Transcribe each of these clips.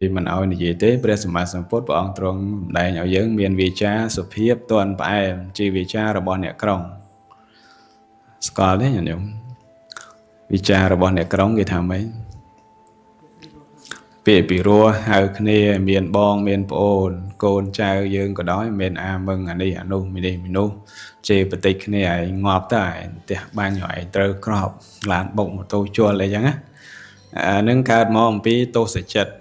មិនឲ្យនិយាយទេព្រះសម្មាសម្ពុទ្ធព្រះអង្គទ្រង់សម្ដែងឲ្យយើងមានវាចាសុភាពទន់ផ្អែមជាវាចារបស់អ្នកក្រុងស្គាល់ទេញាតិញោមវាចារបស់អ្នកក្រុងគេថាម៉េចពាក្យពីរោះហៅគ្នាមានបងមានប្អូនកូនចៅយើងក៏ដោយមានអាមឹងអានេះអានោះមីនេះមីនោះជេរបតិចគ្នាឯងងាប់ទៅឯងផ្ទះបាញ់ឯងត្រូវក្របឡានបុកម៉ូតូជលអីចឹងណាអានឹងកើតមកអំពីទោសចិត្ត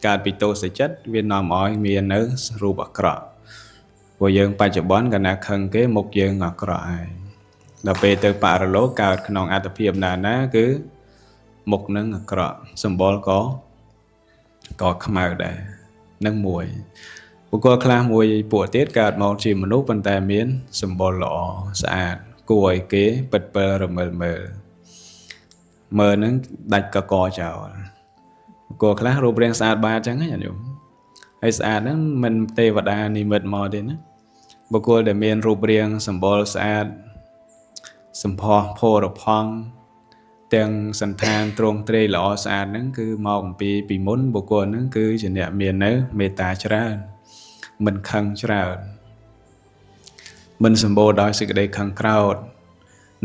កើតពីទោសចិត្តវានាំឲ្យមាននៅរូបអាក្រក់ព្រោះយើងបច្ចុប្បន្នកាលណាខឹងគេមុខយើងអាក្រក់ហើយដល់ពេលទៅបរលោកកើតក្នុងអត្តភាពណាណាគឺមុខនឹងអាក្រក់សម្បុរក៏ខ្មៅដែរនឹងមួយបុគ្គលខ្លះមួយពួកទៀតកើតមកជាមនុស្សប៉ុន្តែមានសម្បុរល្អស្អាតគួរឲ្យគេពិតពិលរមិលមើលមើលនឹងដាច់កកចោលបុគ្គលខ្លះរូបរាងស្អាតបាតចឹងណាញាតិញោមហើយស្អាតហ្នឹងមិនទេវតានិមិត្តមកទេណាបុគ្គលដែលមានរូបរាងសម្បុរស្អាតសម្ផស្សផូរផង់ទាំងសន្តានទ្រង់ទ្រាយល្អស្អាតហ្នឹងគឺមកអំពីពីមុនបុគ្គលហ្នឹងគឺជាអ្នកមាននៅមេត្តាច្រើនមិនខឹងច្រើនមិនសម្បូរដោយសេចក្តីខឹងក្រោធ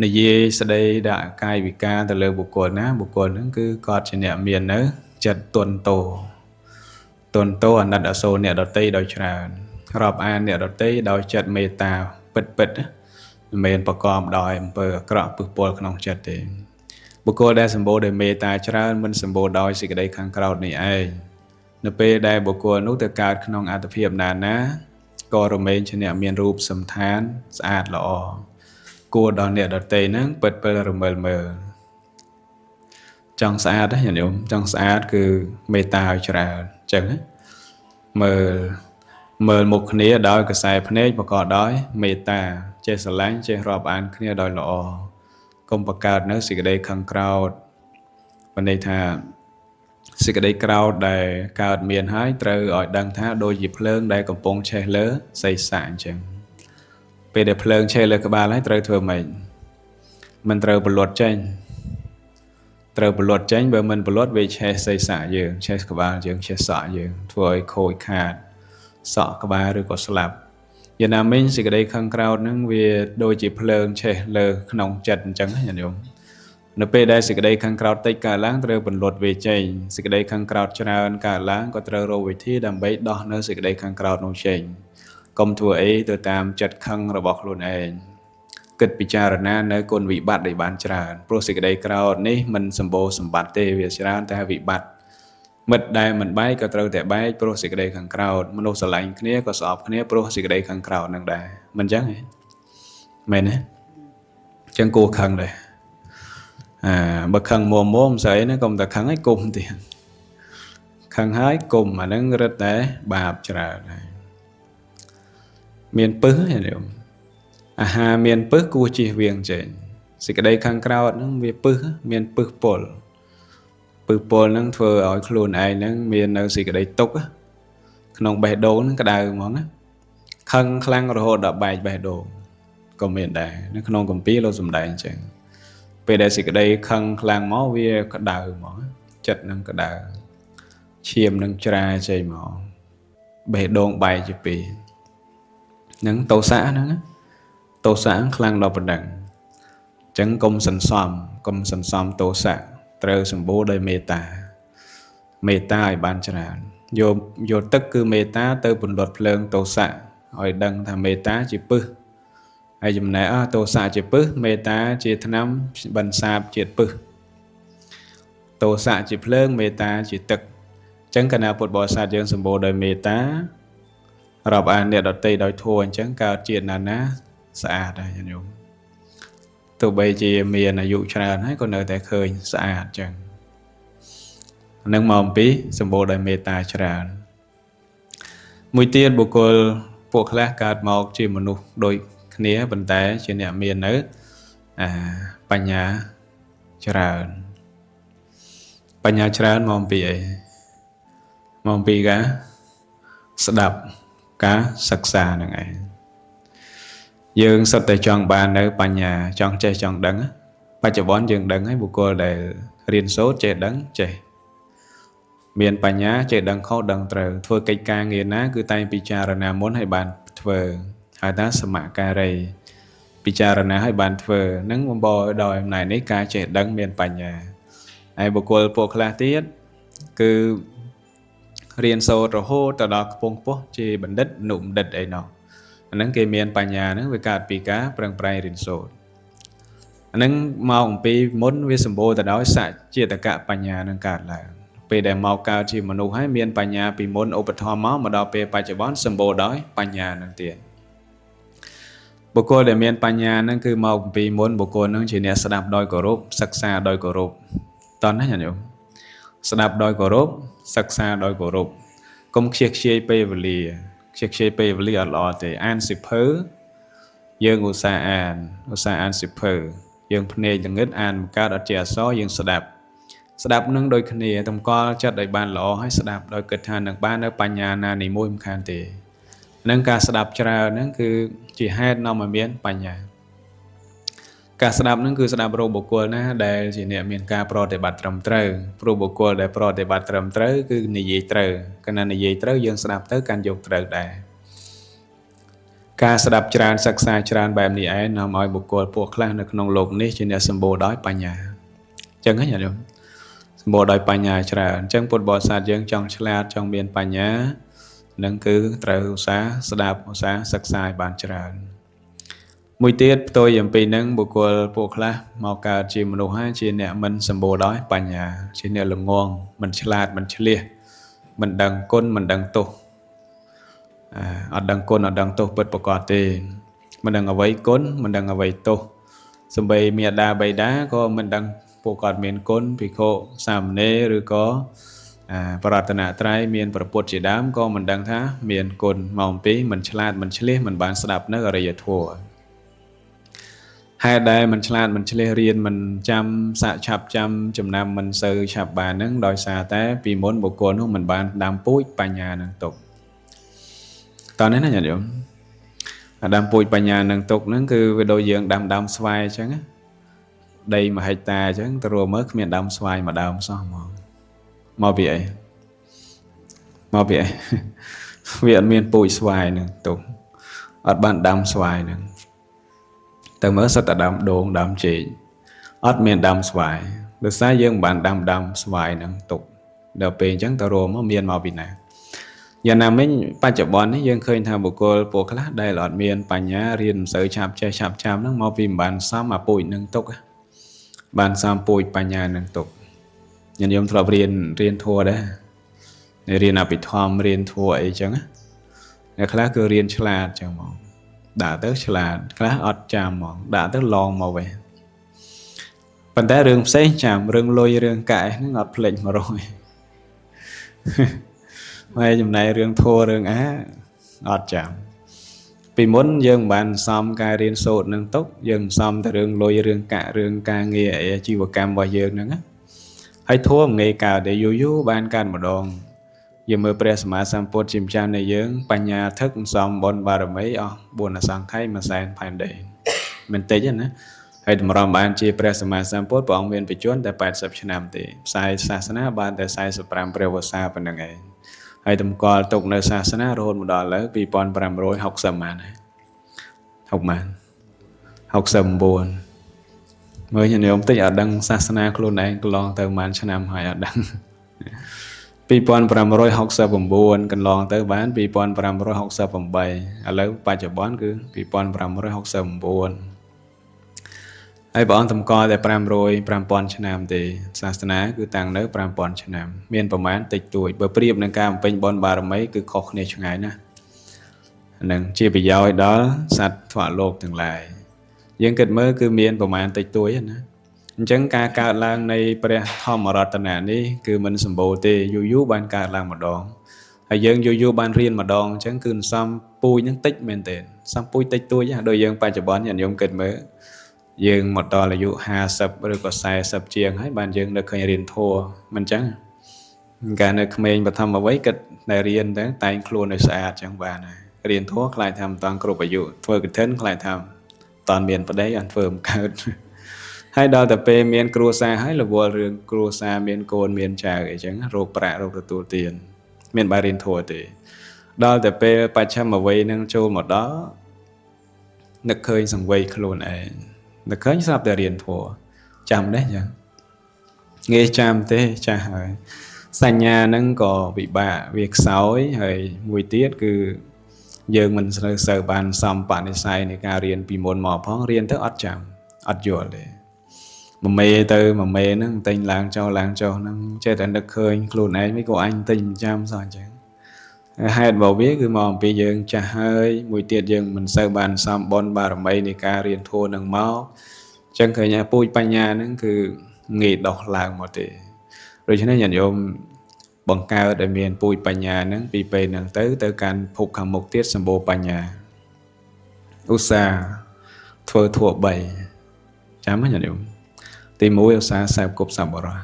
និយាយស្ដីដាក់កាយវិការទៅលើបុគ្គលណាបុគ្គលហ្នឹងគឺគាត់ជាអ្នកមាននៅចិត្តទន់តោទន់តោអាណិតអាសូរអ្នកដទៃដោយច្រើនរាប់អានអ្នកដទៃដោយចិត្តមេត្តាពិតពិតមិនមែនប្រកបដោយអំពើអាក្រក់ពឹសពលក្នុងចិត្តទេបុគ្គលដែលសម្បូរដោយមេត្តាច្រើនមិនសម្បូរដោយសេចក្តីខាងក្រោធនេះឯងនៅពេលដែលបុគ្គលនោះទៅកើតក្នុងអត្តភាពណាណាក៏រមែងជាអ្នកមានរូបសន្តានស្អាតល្អគួរដល់អ្នកដទៃហ្នឹងពិតពិលរមិលមើលចង់ស្អាតណាញាតិញោមចង់ស្អាតគឺមេត្តាឲ្យច្រើនអញ្ចឹងណាមើលមើលមុខគ្នាដោយក្រសែភ្នែកប្រកបដោយមេត្តាចេះស្រឡាញ់ចេះរាប់អានគ្នាដោយល្អកុំបង្កើតនៅសេចក្តីខឹងក្រោធមានន័យថាសេចក្តីក្រោធដែលកើតមានហើយត្រូវឲ្យដឹងថាដូចជាភ្លើងដែលកំពុងឆេះលើសីស័កអញ្ចឹងពេលដែលភ្លើងឆេះលើក្បាលហើយត្រូវធ្វើម៉េចមិនត្រូវបលត់ចេញត្រូវបលត់ចេញបើមិនបលត់វាឆេះសីស័កយើងឆេះក្បាលយើងឆេះសក់យើងធ្វើឲ្យខូចខាតសក់ក្បាលឬក៏ស្លាប់យ៉ាងណាមិញសេចក្តីខឹងក្រោធហ្នឹងវាដូចជាភ្លើងឆេះលើក្នុងចិត្តអញ្ចឹងណាញាតិញោមនៅពេលដែលសេចក្តីខឹងក្រោធតិចកើតឡើងត្រូវបន្លត់វាចេញសេចក្តីខឹងក្រោធច្រើនកើតឡើងក៏ត្រូវរកវិធីដើម្បីដោះនៅសេចក្តីខឹងក្រោធនោះចេញកុំធ្វើអីទៅតាមចិត្តខឹងរបស់ខ្លួនឯងគិតពិចារណានៅគុណវិបត្តិដែលបានច្រើនព្រោះសេចក្តីក្រោធនេះមិនសម្បូរសម្បត្តិទេវាច្រើនតែវិបត្តិមិត្តដែលមិនបែកក៏ត្រូវតែបែកព្រោះសេចក្តីខាងក្រោធមនុស្សស្រឡាញ់គ្នាក៏ស្អប់គ្នាព្រោះសេចក្តីខាងក្រោធនឹងដែរមិនចឹងទេមែនទេចឹងគួរខឹងដែរអាបើខឹងមុំមុំស្អីណាកុំតែខឹងឲ្យគុំទៀតខឹងហើយគុំអាហ្នឹងរឹតតែបាបច្រើនហើយមានពឹសទេញោមអាហារមានពឹសគួរជៀសវាងចេញសេចក្តីខាងក្រោធហ្នឹងវាពឹសមានពឹសពុលពឹសពុលហ្នឹងធ្វើឲ្យខ្លួនឯងហ្នឹងមាននៅសេចក្តីទុក្ខក្នុងបេះដូងហ្នឹងក្តៅហ្មងណាខឹងខ្លាំងរហូតដល់បែកបេះដូងក៏មានដែរនៅក្នុងគម្ពីរលោកសំដែងអញ្ចឹងពេលដែលសេចក្តីខឹងខ្លាំងមកវាក្តៅហ្មងចិត្តនឹងក្តៅឈាមនឹងច្រាចេញមកបេះដូងបែកជាពីរហ្នឹងទោសៈហ្នឹងទោសៈខ្លាំងដល់ប៉ុណ្ណឹងអញ្ចឹងកុំសន្សំកុំសន្សំទោសៈត្រូវសម្បូរដោយមេត្តាមេត្តាឲ្យបានច្រើនយកទឹកគឺមេត្តាទៅពន្លត់ភ្លើងទោសៈឲ្យដឹងថាមេត្តាជាពឹសហើយចំណែកទោសៈជាពឹសមេត្តាជាថ្នាំបន្សាបជាតិពឹសទោសៈជាភ្លើងមេត្តាជាទឹកអញ្ចឹងគណៈពុទ្ធបរិស័ទយើងសម្បូរដោយមេត្តារាប់អានអ្នកដទៃដោយធម៌អញ្ចឹងកើតជាតិណាណាស្អាតដែរញាតិញោមទោះបីជាមានអាយុច្រើនហើយក៏នៅតែឃើញស្អាតអញ្ចឹងនឹងមកអំពីសម្បូរដោយមេត្តាច្រើនមួយទៀតបុគ្គលពួកខ្លះកើតមកជាមនុស្សដូចគ្នាប៉ុន្តែជាអ្នកមាននៅបញ្ញាច្រើនបញ្ញាច្រើនមកអំពីអីមកអំពីការស្ដាប់ការសិក្សាហ្នឹងឯងយើងសុទ្ធតែចង់បាននៅបញ្ញាចង់ចេះចង់ដឹងបច្ចុប្បន្នយើងដឹងហើយបុគ្គលដែលរៀនសូត្រចេះដឹងចេះ មានបញ្ញាចេះដឹងខុសដឹងត្រូវធ្វើកិច្ចការងារណាគឺតែងពិចារណាមុនឲ្យបានធ្វើហៅថាសមការីពិចារណាឲ្យបានធ្វើនឹងបំបដោយអំណាចនេះការចេះដឹងមានបញ្ញាហើយបុគ្គលពួកខ្លះទៀតគឺរៀនសូត្ររហូតទៅដល់ខ្ពង់ខ្ពស់ជាបណ្ឌិតអនុបណ្ឌិតអីណោះអាហ្នឹងគេមានបញ្ញាហ្នឹងវាកើតពីការប្រឹងប្រែងរៀនសូត្រអាហ្នឹងមកអំពីមុនវាសម្បូរទៅដោយសច្ចេតកបញ្ញានឹងកើតឡើងពេលដែលមកកើតជាមនុស្សហើយមានបញ្ញាពីមុនឧបត្ថម្ភមកដល់ពេលបច្ចុប្បន្នសម្បូរដោយបញ្ញានឹងទៀតបុគ្គលដែលមានបញ្ញាហ្នឹងគឺមកអំពីមុនបុគ្គលហ្នឹងជាអ្នកស្ដាប់ដោយគោរពសិក្សាដោយគោរពតោះណាញាតិញោមស្ដាប់ដោយគោរពសិក្សាដោយគោរពកុំខ្ជិះខ្ជាយពេលវេលាខ្ជិះខ្ជាយពេលវេលាអត់ល្អទេអានសៀវភៅយើងឧស្សាហ៍អានឧស្សាហ៍អានសៀវភៅយើងភ្នែកល្ងឹតអានបង្កើតអត់ជាអក្សរយើងស្ដាប់ស្ដាប់នឹងដូចគ្នាតម្កល់ចិត្តឲ្យបានល្អហើយស្ដាប់ដោយគិតថានឹងបាននៅបញ្ញាណានីមួយមិនខានទេនឹងការស្ដាប់ច្រើនហ្នឹងគឺជាហេតុនាំឲ្យមានបញ្ញាការស្ដាប់ហ្នឹងគឺស្ដាប់រកបុគ្គលណាដែលជាអ្នកមានការប្រតិបត្តិត្រឹមត្រូវព្រោះបុគ្គលដែលប្រតិបត្តិត្រឹមត្រូវគឺនិយាយត្រូវកាលណានិយាយត្រូវយើងស្ដាប់ទៅកាន់យកត្រូវដែរការស្ដាប់ច្រើនសិក្សាច្រើនបែបនេះឯងនាំឲ្យបុគ្គលពួកខ្លះនៅក្នុងលោកនេះជាអ្នកសម្បូរដោយបញ្ញាអញ្ចឹងហ៎ញាតិញោមសម្បូរដោយបញ្ញាច្រើនអញ្ចឹងពុទ្ធបរិស័ទយើងចង់ឆ្លាតចង់មានបញ្ញានឹងគឺត្រូវឧស្សាហ៍ស្ដាប់ឧស្សាហ៍សិក្សាឲ្យបានច្រើនមួយទៀតផ្ទុយអំពីនឹងបុគ្គលពួកខ្លះមកកើតជាមនុស្សហើយជាអ្នកមិនសម្បូរដោយបញ្ញាជាអ្នកល្ងងមិនឆ្លាតមិនឆ្លៀសមិនដឹងគុណមិនដឹងទោសអត់ដឹងគុណអត់ដឹងទោសពិតប្រាកដទេមិនដឹងអ្វីគុណមិនដឹងអ្វីទោសសំបីមេដាបៃតាក៏មិនដឹងពួកគាត់មានគុណភិក្ខុសាមណេរឬក៏បរតនត្រ័យមានប្រពុតជាដើមក៏មិនដឹងថាមានគុណមកអំពីមិនឆ្លាតមិនឆ្លៀសមិនបានស្ដាប់នៅអរិយធម៌ហេតុដែលមិនឆ្លាតមិនឆ្លៀសរៀនមិនចាំសាក់ឆាប់ចាំចំណាំមិនសូវឆាប់បានហ្នឹងដោយសារតែពីមុនបុគ្គលនោះមិនបានដាំពូជបញ្ញានឹងទុកតោះនេះណាញាតិញោមដាំពូជបញ្ញានឹងទុកហ្នឹងគឺវាដូចយើងដាំដើមស្វាយអញ្ចឹងដី1ហិកតាអញ្ចឹងទៅរួមមើលគ្មានដើមស្វាយមួយដើមសោះហ្មងមកពីអីមកពីអីវាអត់មានពូជស្វាយនឹងទុកអត់បានដាំស្វាយនឹងទៅមើលសិតតែដើមដូងដើមចេកអត់មានដើមស្វាយដោយសារយើងមិនបានដាំដើមស្វាយនឹងទុកដល់ពេលអញ្ចឹងទៅរួមមកមានមកពីណាយ៉ាងណាមិញបច្ចុប្បន្ននេះយើងឃើញថាបុគ្គលពួកខ្លះដែលអត់មានបញ្ញារៀនមិនសូវឆាប់ចេះឆាប់ចាំហ្នឹងមកពីមិនបានសំអាពូជនឹងទុកបានសំពូជបញ្ញានឹងទុកញាតិញោមធ្លាប់រៀនធម៌ដែររៀនអភិធម្មរៀនធម៌អីចឹងអ្នកខ្លះគឺរៀនឆ្លាតចឹងហ្មងដាក់ទៅឆ្លាតខ្លះអត់ចាំហ្មងដាក់ទៅឡងមកវិញប៉ុន្តែរឿងផ្សេងចាំរឿងលុយរឿងកាក់ហ្នឹងអត់ភ្លេច100ហើយចំណែករឿងធម៌រឿងអាអត់ចាំពីមុនយើងមិនបានសំការរៀនសូត្រនឹងទុកយើងសំតែរឿងលុយរឿងកាក់រឿងការងារអាជីវកម្មរបស់យើងហ្នឹងណាហើយធម៌ងាយកើតតែយូរយូរបានកើតម្ដងយើងមើលព្រះសម្មាសម្ពុទ្ធជាម្ចាស់នៃយើងបញ្ញាធឹកសំបុណ្យបារមីអស់4អសង្ខ័យ1សែនផែនដីមិនតិចទេណាហើយតម្រាំបានជាព្រះសម្មាសម្ពុទ្ធព្រះអង្គមានបច្ចុប្បន្នតែ80ឆ្នាំទេផ្សាយសាសនាបានតែ45ព្រះវស្សាប៉ុណ្្នឹងឯងហើយតម្កល់ទុកនៅសាសនារហូតមកដល់ឥឡូវ2560ម៉ានហើយ60ម៉ាន69មើលញោមតិចអត់ដឹងសាសនាខ្លួនឯងកន្លងទៅប៉ុន្មានឆ្នាំហើយអត់ដឹង2569កន្លងទៅបាន2568ឥឡូវបច្ចុប្បន្នគឺ2569ហើយព្រះអង្គតម្កល់តែ500 5000ឆ្នាំទេសាសនាគឺតាំងនៅ5000ឆ្នាំមានប្រមាណតិចតួចបើប្រៀបនឹងការបំពេញបុណ្យបារមីគឺខុសគ្នាឆ្ងាយណាស់នឹងជាប្រយោជន៍ដល់សត្វធវលោកទាំងឡាយយើងគិតមើលគឺមានប្រមាណតិចតួចណាអញ្ចឹងការកើតឡើងនៃព្រះធម្មរតនៈនេះគឺមិនសម្បូរទេយូរយូរបានកើតឡើងម្ដងហើយយើងយូរយូរបានរៀនម្ដងអញ្ចឹងគឺសំពូជនឹងតិចមែនទេសំពូជតិចតួចដូចយើងបច្ចុប្បន្នញាតិញោមគិតមើលយើងមកដល់អាយុ50ឬក៏40ជាងហើយបានយើងនៅឃើញរៀនធម៌មិនអញ្ចឹងកាលនៅក្មេងបឋមអ្វីគិតតែរៀនទៅតែងខ្លួនឲ្យស្អាតអញ្ចឹងបានហើយរៀនធម៌ខ្លាចថាមិនតាន់គ្រប់អាយុធ្វើកឋិនខ្លាចថាមិនតាន់មានប្តីអត់ធ្វើមិនកើត ហើយដល់តែពេលមានគ្រួសារហើយរវល់រឿងគ្រួសារមានកូនមានចៅអីចឹងរកប្រាក់រកទទួលទានមានបាយរៀនធម៌ទេដល់តែពេលបច្ឆិមវ័យនឹងចូលមកដល់នឹកឃើញសង្វេគខ្លួនឯងនឹកឃើញស្រាប់តែរៀនធម៌ចាំដែរចឹងងាយចាំទេចាស់ហើយសញ្ញាហ្នឹងក៏ពិបាកវាខ្សោយហើយមួយទៀតគឺយើងមិនសូវបានសម្បនិស្ស័យនៃការរៀនពីមុនមកផងរៀនទៅអត់ចាំអត់យល់ទេមួយមេទៅមួយមេហ្នឹងទិញឡើងចុះឡើងចុះហ្នឹងចេះតែនឹកឃើញខ្លួនឯងមិនក៏អញទិញចាំសោះអញ្ចឹងហេតុរបស់វាគឺមកអំពីយើងចាស់ហើយមួយទៀតយើងមិនសូវបានសំបុណ្យបារមីនៃការរៀនធម៌នឹងមកអញ្ចឹងឃើញថាពូជបញ្ញាហ្នឹងគឺងាយដោះឡើងមកទេដូច្នេះញាតិញោមបង្កើតឲ្យមានពូជបញ្ញាហ្នឹងពីពេលហ្នឹងទៅទៅកាន់ភពខាងមុខទៀតសម្បូរបញ្ញាឧស្សាហ៍ធ្វើធម៌3ចាំណាញាតិញោមទី1ឧស្សាហ៍សេពគប់សប្បុរស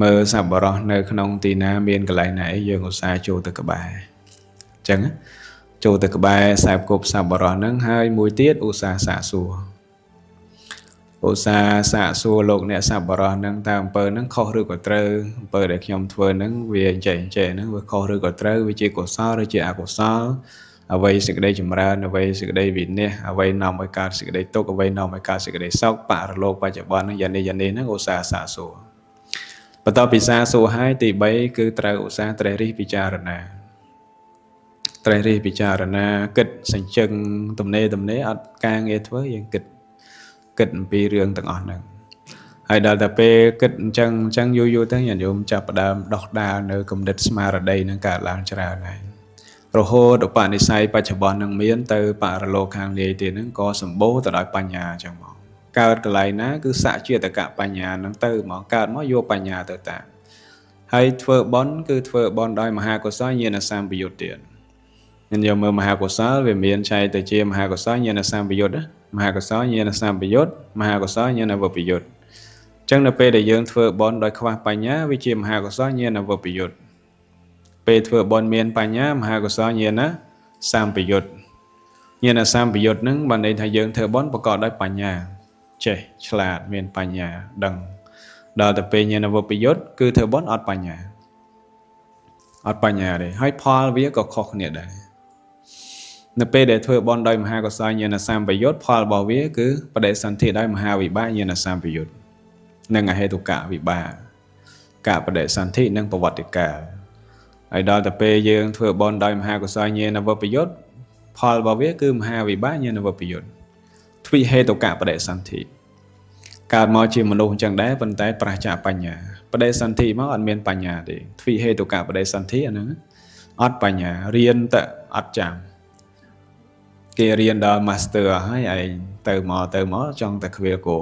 មើលសប្បុរសនៅក្នុងទីណាមានកន្លែងណាអីយើងឧស្សាហ៍ចូលទៅក្បែរអញ្ចឹងចូលទៅក្បែរសេពគប់សប្បុរសហ្នឹងហើយមួយទៀតឧស្សាហ៍សាកសួរឧស្សាហ៍សាកសួរលោកអ្នកសប្បុរសហ្នឹងតើអំពើហ្នឹងខុសឬក៏ត្រូវអំពើដែលខ្ញុំធ្វើហ្នឹងវាអញ្ចេះអញ្ចេះហ្នឹងវាខុសឬក៏ត្រូវវាជាកុសលឬជាអកុសលអ្វីសេចក្តីចម្រើនអ្វីសេចក្តីវិនិច្ឆ័យអ្វីនាំឲ្យកើតសេចក្តីទុក្ខអ្វីនាំឲ្យកើតសេចក្តីសោកបរលោកបច្ចុប្បន្នហ្នឹងយ៉ាងនេះយ៉ាងនេះហ្នឹងឧស្សាហ៍សាកសួរបន្ទាប់ពីសាកសួរហើយទី3គឺត្រូវឧស្សាហ៍ត្រេះរិះពិចារណាត្រេះរិះពិចារណាគិតសញ្ជឹងទំនេរអត់ការងារធ្វើយើងគិតអំពីរឿងទាំងអស់ហ្នឹងហើយដល់តែពេលគិតអញ្ចឹងយូរៗទៅញាតិញោមចាប់ផ្ដើមដោះដាលនៅគំនិតស្មារតីនឹងកើតឡើងច្រើនហើយរហូតឧបនិស្ស័យបច្ចុប្បន្ននឹងមានទៅបរលោកខាងលាយទៀតហ្នឹងក៏សម្បូរទៅដោយបញ្ញាអញ្ចឹងមកកើតកន្លែងណាគឺសជាតិកបញ្ញាហ្នឹងទៅមកកើតមកយកបញ្ញាទៅតាមហើយធ្វើបុណ្យគឺធ្វើបុណ្យដោយមហាកុសលញាណសម្បយុទ្ធទៀតញាតិញោមមើលមហាកុសលវាមានចែកទៅជាមហាកុសលញាណសម្បយុទ្ធណាមហាកុសលញាណសម្បយុទ្ធមហាកុសលញាណវិបយុទ្ធអញ្ចឹងនៅពេលដែលយើងធ្វើបុណ្យដោយខ្វះបញ្ញាវាជាមហាកុសលញាណវិបយុទ្ធពេលធ្វើបុណ្យមានបញ្ញាមហាកុសលញាណសម្បយុទ្ធញាណសម្បយុទ្ធហ្នឹងបានន័យថាយើងធ្វើបុណ្យប្រកបដោយបញ្ញាចេះឆ្លាតមានបញ្ញាដឹងដល់ទៅពេលញាណវិបយុទ្ធគឺធ្វើបុណ្យអត់បញ្ញាអត់បញ្ញាទេហើយផលវាក៏ខុសគ្នាដែរនៅពេលដែលធ្វើបុណ្យដោយមហាកុសលញាណសម្បយុទ្ធផលរបស់វាគឺបដិសន្ធិដោយមហាវិបាកញាណសម្បយុទ្ធនិងអហេតុកវិបាកកបដិសន្ធិនិងប្រវត្តិកាលហើយដល់ទៅពេលយើងធ្វើបុណ្យដោយមហាកុសលញាណវិបយុទ្ធផលរបស់វាគឺមហាវិបាកញាណវិបយុទ្ធទ្វិហេតុកបដិសន្ធិកើតមកជាមនុស្សអញ្ចឹងដែរប៉ុន្តែប្រឆាចបញ្ញាបដិសន្ធិមកអត់មានបញ្ញាទេទ្វិហេតុកបដិសន្ធិអាហ្នឹងអត់បញ្ញារៀនទៅអត់ចាំគេរៀនដល់ master ហើយឯងទៅមកចង់តែខ្វៀលគោ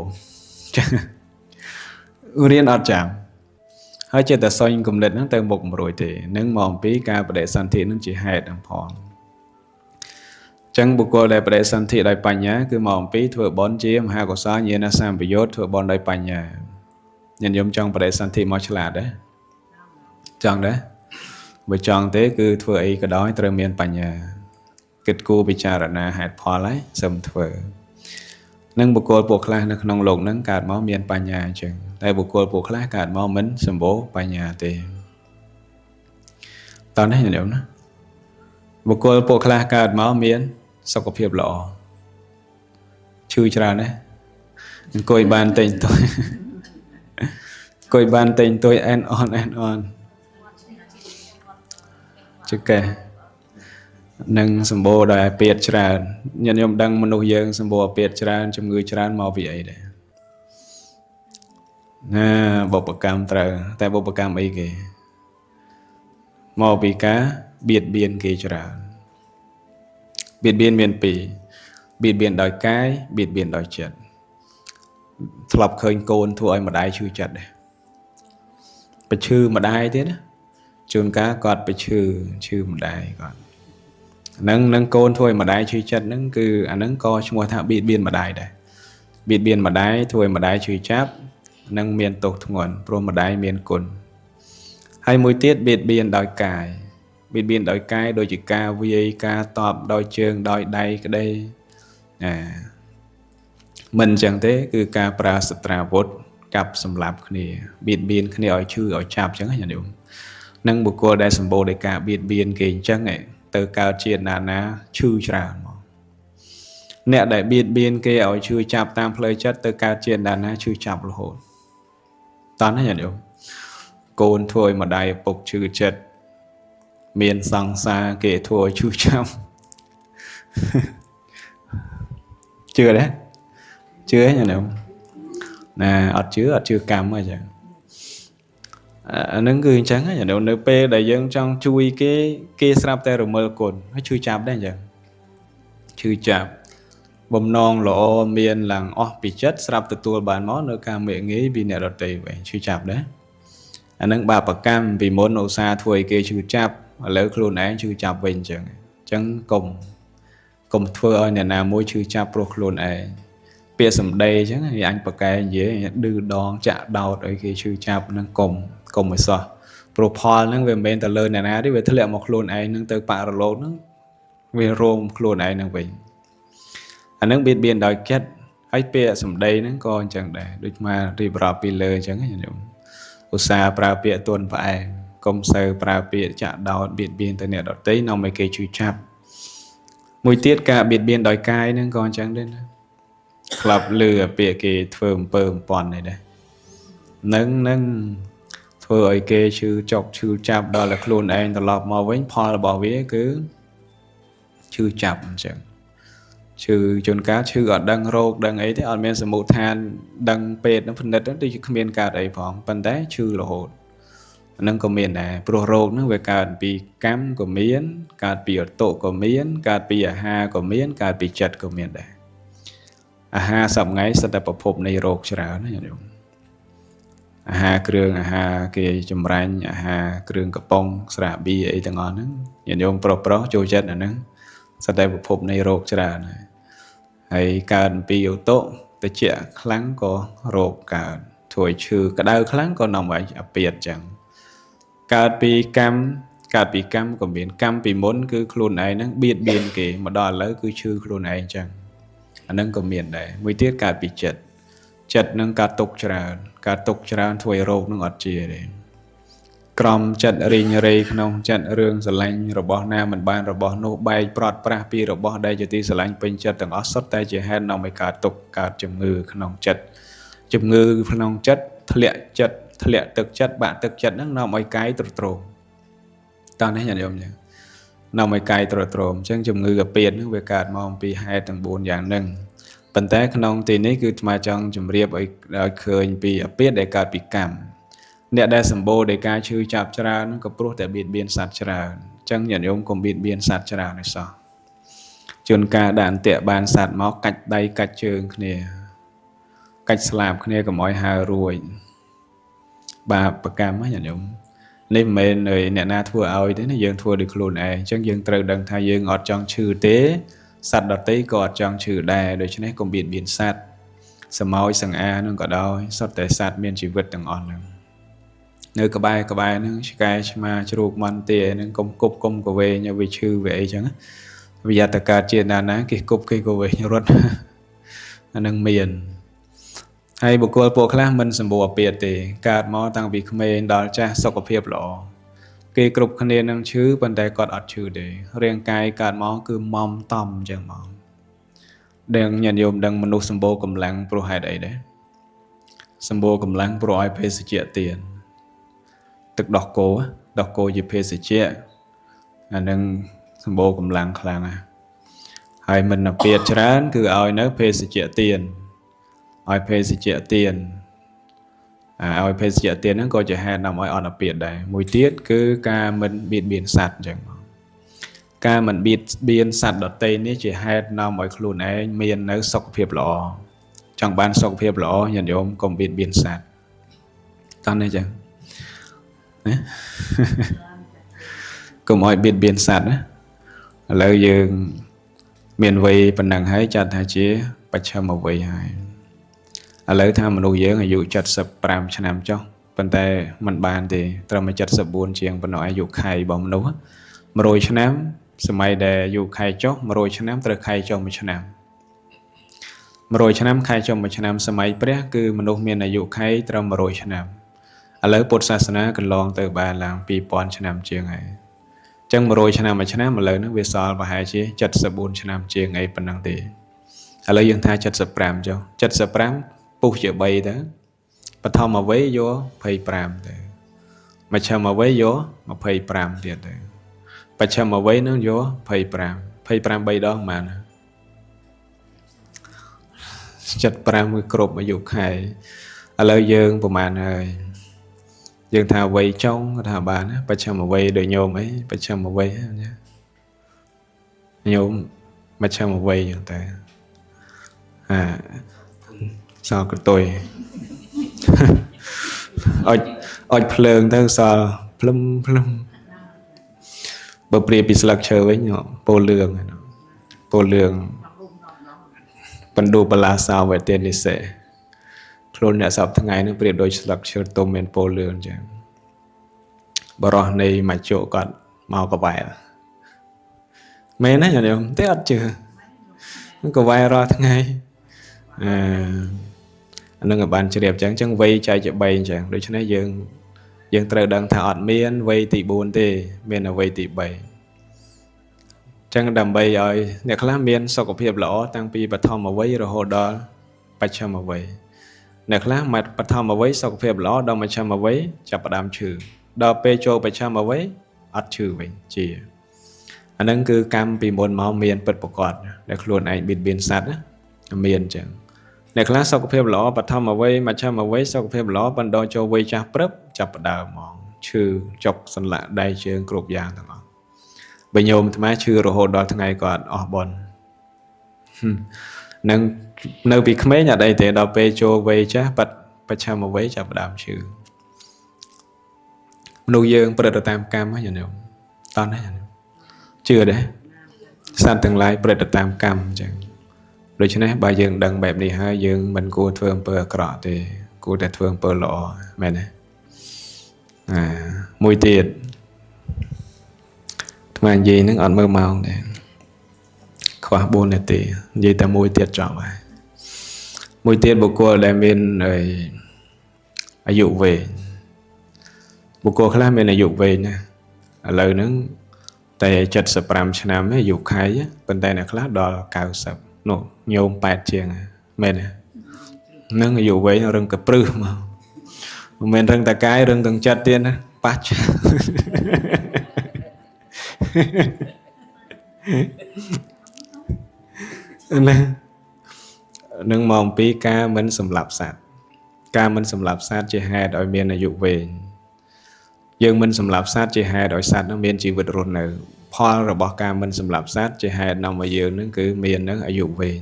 រៀនអត់ចាំហើយចេះតែសុញគំនិតហ្នឹងទៅមុខមិនរួចទេនឹងមកអំពីការបដិសន្ធិហ្នឹងជាហេតុហ្នឹងផងចឹងបុគ្គលដែលបដិសន្ធិដោយបញ្ញាគឺមកអំពីធ្វើបុណ្យជាមហាកុសលញាណសម្បយុទ្ធធ្វើបុណ្យដោយបញ្ញាញាតិញោមចង់បដិសន្ធិមកឆ្លាតទេចង់ទេបើចង់ទេគឺធ្វើអីក៏ដោយត្រូវមានបញ្ញាគិតគូរពិចារណាហេតុផលហើយសឹមធ្វើនឹងបុគ្គលពួកខ្លះនៅក្នុងលោកហ្នឹងកើតមកមានបញ្ញាអញ្ចឹងតែបុគ្គលពួកខ្លះកើតមកមិនសម្បូរបញ្ញាទេតើនេះញាតិញោមណាបុគ្គលពួកខ្លះកើតមកមានសុខភាពល្អឈឺច្រើនណាអង្គុយបានតែងទុយអង្គុយបានតែងទុយអែនអនអែនអនចកេះនឹងសម្បូរដោយអាពាធច្រើនញាតិញោមដឹងមនុស្សយើងសម្បូរអាពាធច្រើនជំងឺច្រើនមកពីអីដែរណាបុព្វកម្មត្រូវតែបុព្វកម្មអីគេមកពីការបៀតបៀនគេច្រើនបៀតបៀនមានពីរបៀតបៀនដោយកាយបៀតបៀនដោយចិត្តធ្លាប់ឃើញកូនធ្វើឲ្យម្ដាយឈឺចិត្តដែរប្រឈឺម្ដាយទៀតណាជួនកាលគាត់ប្រឈឺឈឺម្ដាយគាត់នឹងកូនធ្វើឲ្យម្ដាយឈឺចិត្តហ្នឹងគឺអាហ្នឹងក៏ឈ្មោះថាបៀតបៀនម្ដាយដែរបៀតបៀនម្ដាយធ្វើឲ្យម្ដាយឈឺចាប់នឹងមានទោសធ្ងន់ព្រោះម្ដាយមានគុណហើយមួយទៀតបៀតបៀនដោយកាយបៀតបៀនដោយកាយដូចជាការវាយការតបដោយជើងដោយដៃក្តីណា មិនអញ្ចឹងទេគឺការប្រើសត្រាវុធកាប់សម្លាប់គ្នាបៀតបៀនគ្នាឲ្យឈឺឲ្យចាប់អញ្ចឹងណាញាតិញោមនឹងបុគ្គលដែលសម្បូរដោយការបៀតបៀនគេអញ្ចឹងទៅកើតជាតិណាណាឈឺច្រើនមកអ្នកដែលបៀតបៀនគេឲ្យឈឺចាប់តាមផ្លូវចិត្តទៅកើតជាតិណាណាឈឺចាប់រហូតតោះណាញាតិញោមកូនធ្វើឲ្យម្ដាយឪពុកឈឺចិត្តមានសង្សារគេធ្វើឲ្យឈឺចាប់ជឿទេជឿទេញាតិញោមណាអត់ជឿអត់ជឿកម្មទេចឹងអានឹងគឺអញ្ចឹងញាតិញោមនៅពេលដែលយើងចង់ជួយគេគេស្រាប់តែរមិលគុណហើយឈឺចាប់ដែរអញ្ចឹងឈឺចាប់បំណងល្អមានឡើងអស់ពីចិត្តស្រាប់ទទួលបានមកនៅការមាក់ងាយពីអ្នកដទៃវិញឈឺចាប់ដែរអានឹងបាបកម្មពីមុនឧស្សាហ៍ធ្វើឲ្យគេឈឺចាប់ឥឡូវខ្លួនឯងឈឺចាប់វិញអញ្ចឹងអញ្ចឹងកុំធ្វើឲ្យអ្នកណាមួយឈឺចាប់ព្រោះខ្លួនឯងពាក្យសម្ដីអញ្ចឹងអញប្រកែនិយាយឌឺដងចាក់ដោតឲ្យគេឈឺចាប់នឹងកុំឲ្យសោះព្រោះផលហ្នឹងវាមិនមែនតែលើអ្នកណាទេវាធ្លាក់មកខ្លួនឯងហ្នឹងទៅបរលោកហ្នឹងវារោមខ្លួនឯងហ្នឹងវិញអាហ្នឹងបៀតបៀនដោយចិត្តហើយពាក្យសម្ដីហ្នឹងក៏អញ្ចឹងដែរដូចមករៀបរាប់ពីលើអញ្ចឹងណាញោមឧស្សាហ៍ប្រើពាក្យទន់ផ្អែមកុំសូវប្រើពាក្យចាក់ដោតបៀតបៀនទៅអ្នកដទៃនាំឲ្យគេឈឺចាប់មួយទៀតការបៀតបៀនដោយកាយហ្នឹងក៏អញ្ចឹងដែរណាក្លាប់លឺពាក្យគេធ្វើអំពើអំពន់នេះដែរនឹងធ្វើឲ្យគេឈឺចុកឈឺចាប់ដល់តែខ្លួនឯងត្រឡប់មកវិញផលរបស់វាគឺឈឺចាប់អញ្ចឹងឈឺជួនកាលឈឺអត់ដឹងរោគដឹងអីទេអត់មានសមុទ្ឋានដឹងពេទ្យនឹងពិនិត្យដូចជាគ្មានកើតអីផងប៉ុន្តែឈឺរហូតអានឹងក៏មានដែរព្រោះរោគហ្នឹងវាកើតពីកម្មក៏មានកើតពីអតុក៏មានកើតពីអាហារក៏មានកើតពីចិត្តក៏មានដែរអាហារសប្តាហ៍ថ្ងៃសិតតែប្រភពនៃរោគច្រើនណាញាតិញោមអាហារគ្រឿងអាហារគេចម្រាញ់អាហារគ្រឿងកំប៉ុងស្រាបៀអីទាំងអស់ហ្នឹងញាតិញោមប្រុសៗចូលចិត្តអាហ្នឹងសិតតែប្រភពនៃរោគច្រើនហើយកើតពីឧតុតិចខ្លាំងក៏រោគកើតធ្វើឲ្យឈឺក្តៅខ្លាំងក៏នាំឲ្យអាពាធចឹងកើតពីកម្មកើតពីកម្មក៏មានកម្មពីមុនគឺខ្លួនឯងហ្នឹងបៀតបៀនគេមកដល់ឥឡូវគឺឈឺខ្លួនឯងចឹងអាហ្នឹងក៏មានដែរមួយទៀតកើតពីចិត្តចិត្តនឹងកើតទុកច្រើនកើតទុកច្រើនធ្វើឲ្យរោគនឹងអត់ជាទេក្រំចិត្តរីងរៃក្នុងចិត្តរឿងស្រឡាញ់របស់ណាមិនបានរបស់នោះបែកប្រត់ប្រាស់ពីរបស់ដែលជាទីស្រឡាញ់ពេញចិត្តទាំងអស់សុទ្ធតែជាហេតុនាំឲ្យកើតទុកកើតជំងឺក្នុងចិត្តជំងឺក្នុងចិត្តធ្លាក់ចិត្តធ្លាក់ទឹកចិត្តបាក់ទឹកចិត្តហ្នឹងនាំឲ្យកាយទ្រុឌទ្រោមតោះនេះញាតិញោមចឹងនាំឲ្យកាយទ្រុឌទ្រោមអញ្ចឹងជំងឺកាពៀតហ្នឹងវាកើតមកអំពីហេតុទាំង4យ៉ាងហ្នឹងប៉ុន្តែក្នុងទីនេះគឺអាត្មាចង់ជម្រាបឲ្យឃើញពីអាពាធដែលកើតពីកម្មអ្នកដែលសម្បូរដោយការឈឺចាប់ច្រើនក៏ព្រោះតែបៀតបៀនសត្វច្រើនអញ្ចឹងញាតិញោមកុំបៀតបៀនសត្វច្រើនឲ្យសោះជួនកាលដាក់អន្ទាក់បានសត្វមកកាច់ដៃកាច់ជើងគ្នាកាច់ស្លាបគ្នាកុំឲ្យហើររួចបាបកម្មណាញាតិញោមនេះមិនមែនអ្នកណាធ្វើឲ្យទេណាយើងធ្វើដោយខ្លួនឯងអញ្ចឹងយើងត្រូវដឹងថាយើងអត់ចង់ឈឺទេសត្វដទៃក៏អត់ចង់ឈឺដែរដូច្នេះកុំបៀតបៀនសត្វសមោចសង្អានឹងក៏ដោយសុទ្ធតែសត្វមានជីវិតទាំងអស់ហ្នឹងនៅក្បែរហ្នឹងឆ្កែឆ្មាជ្រូកមន្ទាហ្នឹងកុំគប់កុំកវែងឲ្យវាឈឺវាអីចឹងវាយតកើតជាតិណាណាគេគប់គេកវែងរត់អាហ្នឹងមានហើយបុគ្គលពួកខ្លះមិនសម្បូរអាពាធទេកើតមកតាំងពីក្មេងដល់ចាស់សុខភាពល្អគេគ្រប់គ្នានឹងឈឺប៉ុន្តែគាត់អត់ឈឺទេរាងកាយកើតមកគឺមតំអញ្ចឹងហ្មងដឹងញាតិញោមដឹងមនុស្សសម្បូរកម្លាំងព្រោះហេតុអីដែរសម្បូរកម្លាំងព្រោះឲ្យភេសជ្ជៈទានទឹកដោះគោដោះគោជាភេសជ្ជៈអានឹងសម្បូរកម្លាំងខ្លាំងណាស់ហើយមិនអាពាធច្រើនគឺឲ្យនៅភេសជ្ជៈទានឲ្យភេសជ្ជៈទានឲ្យភេសជ្ជៈទានហ្នឹងក៏ជាហេតុនាំឲ្យអត់អាពាធដែរមួយទៀតគឺការមិនបៀតបៀនសត្វអញ្ចឹងការមិនបៀតបៀនសត្វដទៃនេះជាហេតុនាំឲ្យខ្លួនឯងមាននៅសុខភាពល្អចង់បានសុខភាពល្អញាតិញោមកុំបៀតបៀនសត្វតោះនេះចឹងណាកុំឲ្យបៀតបៀនសត្វណាឥឡូវយើងមានវ័យប៉ុណ្ណឹងហើយចាត់ថាជាបច្ឆិមវ័យហើយឥឡូវថាមនុស្សយើងអាយុ75ឆ្នាំចុះប៉ុន្តែมันបានទេត្រឹម74ជាងប៉ុណ្ណោះអាយុខៃរបស់មនុស្ស100ឆ្នាំសម័យដែលអាយុខៃចុះ100ឆ្នាំត្រូវខៃចុះ1ឆ្នាំ 100ឆ្នាំខែចុងមួយឆ្នាំសម័យព្រះគឺមនុស្សមានអាយុខៃត្រឹម100ឆ្នាំឥឡូវពុទ្ធសាសនាកន្លងទៅបានឡើង2000ឆ្នាំជាងហើយអញ្ចឹង100ឆ្នាំមួយឆ្នាំឥឡូវហ្នឹងវាសល់ប្រហែលជា74ឆ្នាំជាងអីប៉ុណ្ណឹងទេឥឡូវយើងថា75ចុះ75ពុះជា3ទៅបឋមវ័យយក25ទៅមជ្ឈមវ័យយក25ទៀតទៅបច្ឆិមវ័យនឹងយក25 25 3ដងប៉ុន្មាន75គឺគ្រប់អាយុខែឥឡូវយើងប្រហែលហើយយើងថាវ័យចុងថាបានបច្ឆិមវ័យដូចញោមអីបច្ឆិមវ័យណាញោមមជ្ឈិមវ័យចឹងទៅអាសល់កតុយអុចភ្លើងទៅសល់ភ្លឹមភ្លឹមបើប្រៀបពីស្លឹកឈើវិញពោលឿងពោលឿងបណ្ឌុបលាសាវេទនិសេខ្លួនអ្នកសពថ្ងៃនឹងប្រៀបដូចស្លឹកឈើទុំមានពោលឿងអញ្ចឹងបរោះនៃមច្ចុគាត់មកកវែលមែនណាញោមទេអត់ជឿកវែលរាល់ថ្ងៃអឺអានឹងឲ្យបានជ្រាបអញ្ចឹងអញ្ចឹងវ័យចែកជា3អញ្ចឹងដូច្នេះយើងត្រូវដឹងថាអត់មានវ័យទី4ទេមានតែវ័យទី3អញ្ចឹងដើម្បីឲ្យអ្នកខ្លះមានសុខភាពល្អតាំងពីបឋមវ័យរហូតដល់បច្ឆិមវ័យអ្នកខ្លះមកបឋមវ័យសុខភាពល្អដល់មជ្ឈិមវ័យចាប់ផ្ដើមឈឺដល់ពេលចូលបច្ឆិមវ័យអត់ឈឺវិញជាអានឹងគឺកម្មពីមុនមកមានពិតប្រាកដដែលខ្លួនឯងបៀតបៀនសត្វណាមានអញ្ចឹងអ្នកខ្លះសុខភាពល្អបឋមវ័យមជ្ឈិមវ័យសុខភាពល្អបណ្ដោចូលវ័យចាស់ព្រឹបចាប់ផ្ដើមហ្មងឈឺចុកសន្លាក់ដៃជើងគ្រប់យ៉ាងទាំងអស់បើញោមអាត្មាឈឺរហូតដល់ថ្ងៃគាត់អស់បុណ្យនឹងនៅពីក្មេងអត់អីទេដល់ពេលចូលវ័យចាស់បាត់បច្ឆិមវ័យចាប់ផ្ដើមឈឺមនុស្សយើងប្រព្រឹត្តទៅតាមកម្មហ្នឹងញោមតោះណាញោមជឿទេសត្វទាំងឡាយប្រព្រឹត្តទៅតាមកម្មអញ្ចឹងដូច្នេះបើយើងដឹងបែបនេះហើយយើងមិនគួរធ្វើអំពើអាក្រក់ទេគួរតែធ្វើអំពើល្អមែនទេអាមួយទៀតអាត្មានិយាយហ្នឹងអត់មើលម៉ោងទេខ្វះ4នាទីនិយាយតែមួយទៀតចប់ហើយមួយទៀតបុគ្គលដែលមានអាយុវែងបុគ្គលខ្លះមានអាយុវែងណាឥឡូវហ្នឹងតែ75ឆ្នាំឯអាយុខៃប៉ុន្តែអ្នកខ្លះដល់90នោះញោម8ជាងមែនទេនឹងអាយុវែងរឹងកព្រឹសមកមិនមែនរឹងតែកាយរឹងទាំងចិត្តទៀតណាប៉ះណានឹងមកអំពីការមិនសម្លាប់សត្វការមិនសម្លាប់សត្វជាហេតុឲ្យមានអាយុវែងយើងមិនសម្លាប់សត្វជាហេតុឲ្យសត្វនឹងមានជីវិតរស់នៅផលរបស់ការមិនសម្លាប់សត្វជាហេតុនាំឲ្យយើងនឹងគឺមាននឹងអាយុវែង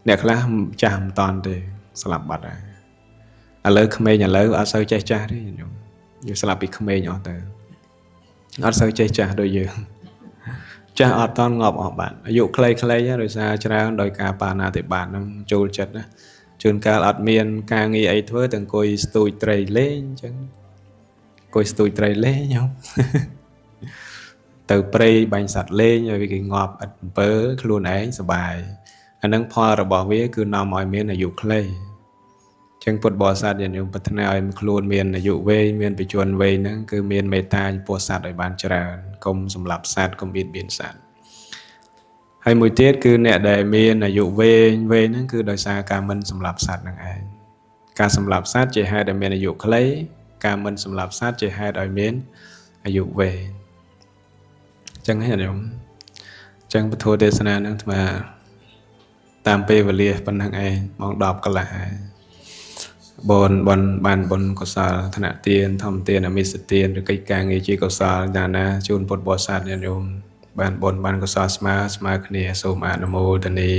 អ្នកខ្លះចាស់មិនតាន់ទេស្លាប់បាត់ហើយឥឡូវក្មេងឥឡូវអត់សូវចេះចាស់ទេញោមយើងស្លាប់ពីក្មេងអស់ទៅអត់សូវចេះចាស់ដូចយើងចាស់អត់តាន់ងាប់អស់បាត់អាយុខ្លីៗដោយសារច្រើនដោយការបាណាតិបាតនឹងចូលចិត្តណាជួនកាលអត់មានការងារអីធ្វើតែអង្គុយស្ទូចត្រីលេងអញ្ចឹងអង្គុយស្ទូចត្រីលេងញោមទៅព្រៃបាញ់សត្វលេងឲ្យវាគេងាប់ឥតអំពើខ្លួនឯងសប្បាយអានឹងផលរបស់វាគឺនាំឲ្យមានអាយុខ្លីចឹងពុទ្ធបរិស័ទញាតិញោមប្រាថ្នាឲ្យខ្លួនមានអាយុវែងមានបច្ចុប្បន្នវែងហ្នឹងគឺមានមេត្តាចំពោះសត្វឲ្យបានច្រើនកុំសម្លាប់សត្វកុំបៀតបៀនសត្វហើយមួយទៀតគឺអ្នកដែលមានអាយុវែងវែងហ្នឹងគឺដោយសារការមិនសម្លាប់សត្វហ្នឹងឯងការសម្លាប់សត្វជាហេតុឲ្យមានអាយុខ្លីការមិនសម្លាប់សត្វជាហេតុឲ្យមានអាយុវែងចឹងហ្នឹងញោមចឹងពធទេសនាហ្នឹងអាត្មាតាមពេលវេលាប៉ុណ្ណឹងឯងម៉ោង10កន្លះហើយបនបនបានបុណ្យកុសលឋានៈទានធម្មទានអមិសទានឬកិច្ចការងារជាកុសលដានាជូនពុទ្ធបរិស័ទញាតិញោមបានបុណ្យបានកុសលស្មើស្មើគ្នាសូមអនុមោទនា